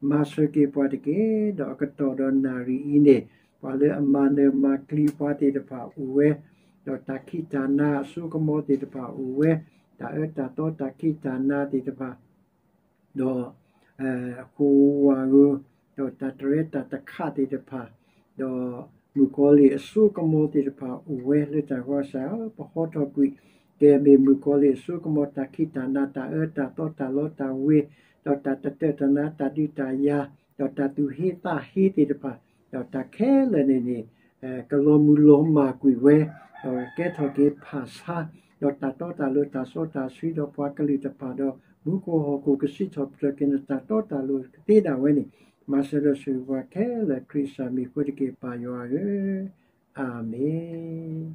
မၤစၢၤက့ၤပှၤတက့ၢ်. ဒီးအကတီၢ်ဒီးနၣ်ရံၣ်အံၤန့ၣ်, ပှၤလၢအမၤနၢၤမၤကျံၤပှၤသ့ၣ်တဖၣ်အိၣ်ဝဲ, ဒီးတၢ်ခံးတၢ်နၤအစိကမီၤသ့ၣ်တဖၣ်အိၣ်ဝဲ, တၢ်အၢတၢ်သီတၢ်ခံးတၢ်နၤသ့ၣ်တဖၣ်, ဒီး ဃိဝါဧိၤ, ဒီးတၢ်တရဲတၢ်တခးသ့ၣ်တဖၣ်, ဒီးမုၣ်ကီၤလံၢ်အစိကမီၤသ့ၣ်တဖၣ်အိၣ်ဝဲလၢတၢ်ဂီၤစၢ်ဧၢ, ပဟီထီၣ်ကွံာ်, ကဲမ့ၢ်မုၣ်ကီၤလံၢ်အစိကမီၤ တၢ်ခံးတၢ်နၤ တၢ်အၢတၢ်သီတၢ်လီတၢ်ဝ့ၤ, ဒီးတၢ်တတၢၢ်တၢ်နါ တၢ်ဒုးတၢ်ယၤ, ဒီးတၢ်သူၣ်ဟ့သးဟ့သ့ၣ်တဖၣ်, ဒီးတၢ်ခဲလၢာ်န့ၣ်န့ၣ် ကလီၤမုၢ်လီၤမၢ်ကွံာ်ဝဲ, ဒီးကကဲထီၣ်က့ၤဖၣ်ဆါ, ဒီးတၢ်တီတၢ်လိၤတၢ်စီတၢ်ဆှံဒီးပှၤကလုာ်တဖၣ်ဒီး မူခိၣ်ဟီၣ်ခိၣ်ကစံးထီၣ်ပတြၢၤက့ၤနတၢ်တီတၢ်လိၤကသ့ဒၣ်ဝဲန့ၣ်, မၤစၢၤဒီးဆိၣ်ဂ့ၤပှၤခဲလၢာ် ခရံာ်စၢ်မံၤအဃိတက့ၢ် ပၢ်ယွၤဧၢ, အၤမ့ၣ်.